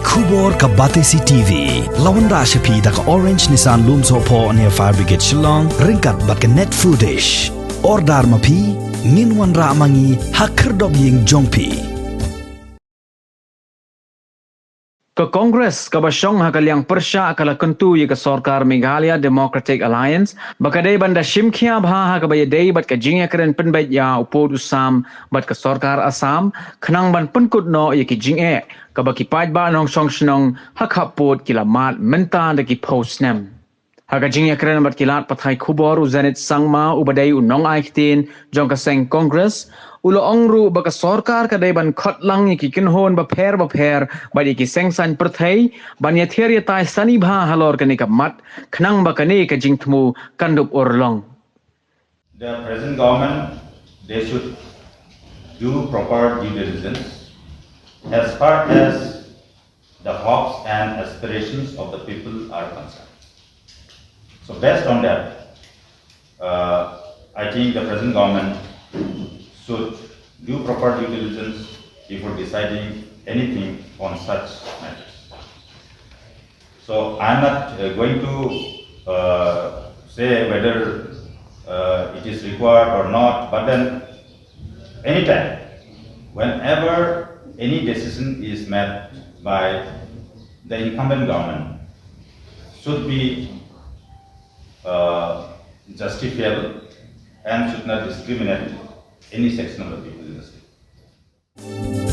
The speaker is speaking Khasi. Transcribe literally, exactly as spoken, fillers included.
Khubor ka Batesi T V. La wanrah sha phi da ka Orange Nissan Lumsohphoh near Fire Brigade Shillong, ryngkat bad ka Net Foodish. Order ma phi, ngin wanrah ma ngi ha khyrdop ïing jong phi. Ka Congress kaba shong ha ka liang pyrshah ka la kyntu ïa ka sorkar Meghalaya Democratic Alliance ba ka dei ban da shim khia bha ha kaba ïadei bad ka jingïakren pynbeit ïa u pud u sam bad ka sorkar Assam, khnang ban pynkut noh ïa ki jingeh kaba ki paidbah nongshong shnong ha khappud ki la mad mynta da ki phew snem. Ha ka jingïakren bad ki lad pathai khubor, u Zenith Sangma uba dei u nongai ktien jong ka seng Congress, u la ong ruh ba ka sorkar ka dei ban khot lang ïa ki kynhun bapher bapher bad ïa ki seng saiñ pyrthei ban ïathiar ïatai sani bha halor kane ka mat, khnang ba kane ka jingthmu kan dup urlong. The present government, they should do proper due diligence as far as the hopes and aspirations of the people are concerned. So based on that, uh, I think the present government should do proper due diligence before deciding anything on such matters. So I'm not, uh, going to, uh, say whether, uh, it is required or not, but then anytime, whenever any decision is made by the incumbent government, should be, uh, justifiable and should not discriminate any section of the people in the state.